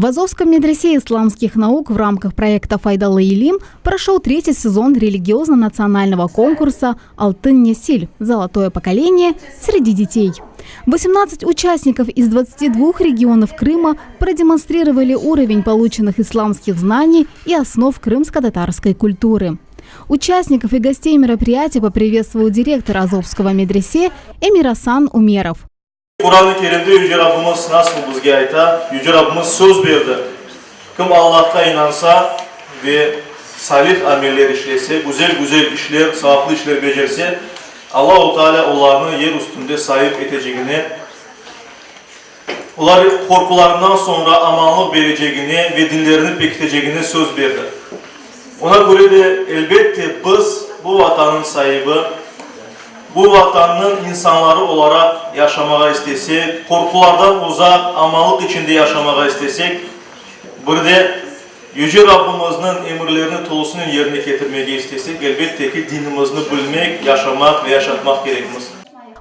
В Азовском медресе исламских наук в рамках проекта «Файдалы Илим» прошел третий сезон религиозно-национального конкурса «Алтын Несиль. Золотое поколение среди детей». 18 участников из 22 регионов Крыма продемонстрировали уровень полученных исламских знаний и основ крымско-татарской культуры. Участников и гостей мероприятия поприветствовал директор Азовского медресе Эмирасан Умеров. Quran-ı Kerimde Yüce Rabbimiz nasıl bizge ayta? Yüce Rabbimiz söz berdi, Kim Allahqa inansa ve salih ameller işlese, güzel-güzel işler, savaplı işler becerse, Allahu Teala olarnı yer üstünde saip etecegine, olar qorqularından soñra amanlıq berecegine ve dinlerini pekitecegine söz berdi. Ona köre de, elbette, biz bu Vatannıñ saibi, bu Vatannıñ insanları olaraq yaşamağa istesek, qorqulardan uzaq, amanlıq içinde yaşamağa istesek, bir de Yüce Rabbimizniñ emirlerini tolusınen yerine ketirmege istesek, elbette ki, dinimizni bilmek, yaşamaq ve yaşatmaq kerekmiz.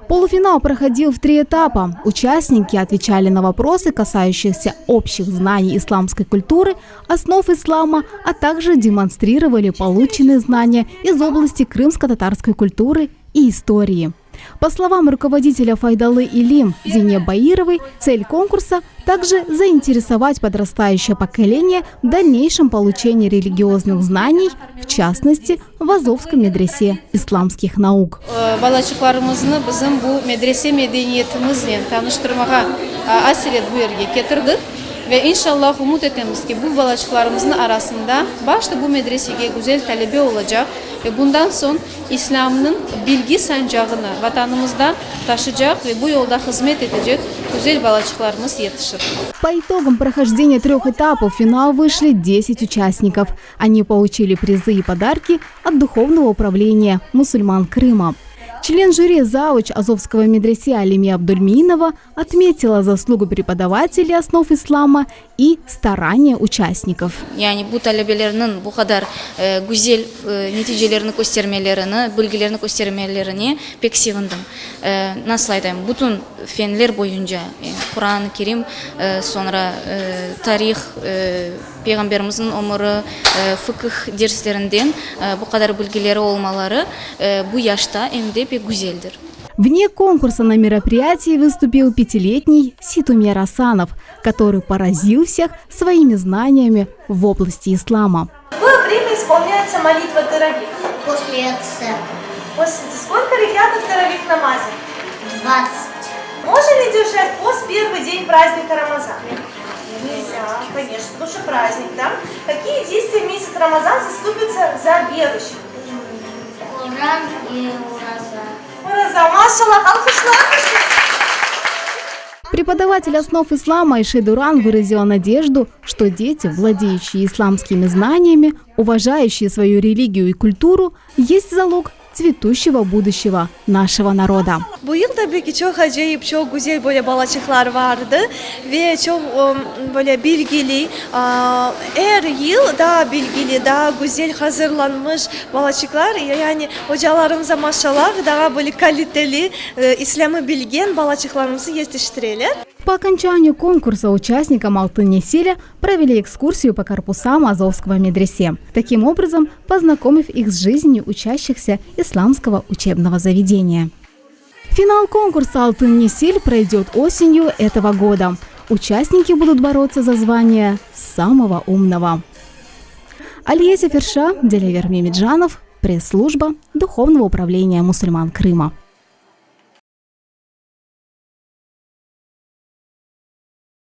Полуфинал проходил в три этапа. Участники отвечали на вопросы, касающиеся общих знаний исламской культуры, основ ислама, а также демонстрировали полученные знания из области крымско-татарской культуры и истории. По словам руководителя Файдалы Илим Зине Баировой, цель конкурса также заинтересовать подрастающее поколение в дальнейшем получении религиозных знаний, в частности, в Азовском медресе исламских наук. Balaçıqlarımıznı bizim bu medrese medeniyetimiznen tanıştırmağa aselet bu yerge ketirdik ve inşallah ümüt etemiz ki, bu balaçıqlarımıznıñ arasında başta bu medresege güzel talebe olacaq ve bundan soñ İslâmnıñ bilgi sancağını Vatanımızda taşıcaq ve bu yolda hızmet etecek güzel balaçıqlarımız yetişir. По итогам прохождения трех этапов в финал вышли 10 участников. Они получили призы и подарки от Духовного управления мусульман Крыма. Член жюри завуч Азовского медресе Алиме Абдульминова отметила заслугу преподавателей основ ислама и старания участников. Yani bu talebelerniñ bu qadar güzel neticelerni köstermelerini, bilgilerni köstermelerine pek sevindim. Nasıl aytayım, bütün fenler boyunca, Quran-ı Kerim, soñra tarih, Peyğamberimizniñ ömüri, fıkıh derslerinden bu qadar bilgileri olmaları bu yaşta em de pek güzeldir. Vne konkursa na мероприятии выступил пятилетний Ситумер Асанов, который поразил всех своими знаниями в области ислама. В какое время исполняется молитва таравих? После отца. После сколько рекятов таравих намаза? 20. Можно ли держать пост первый день праздника Рамазан? Нельзя, конечно, потому что праздник, да? Какие действия в месяц Рамазан заступятся за верующих? Quran и ураза. Ураза, maşallah, alqışlar. Преподаватель основ ислама Айше Дуран выразила надежду, что дети, владеющие исламскими знаниями, уважающие свою религию и культуру, есть залог цветущего будущего нашего народа. Bu yıl tabii ki çoq acayip, çoq güzel böyle balaçıqlar vardı ve çoq böyle bilgili, er yıl daa bilgili, daa güzel hazırlanmış balaçıqlar, yani ocalarımıza maşallah, daa böyle kaliteli, İslâmı bilgen balaçıqlarımızı yetiştireler. По окончанию конкурса участникам Алтын Несиля провели экскурсию по корпусам Азовского медресе, таким образом познакомив их с жизнью учащихся исламского учебного заведения. Финал конкурса «Алтын Несиль» пройдет осенью этого года. Участники будут бороться за звание самого умного. Алия Сеферша, Делявер Мемеджанов, пресс-служба Духовного управления мусульман Крыма.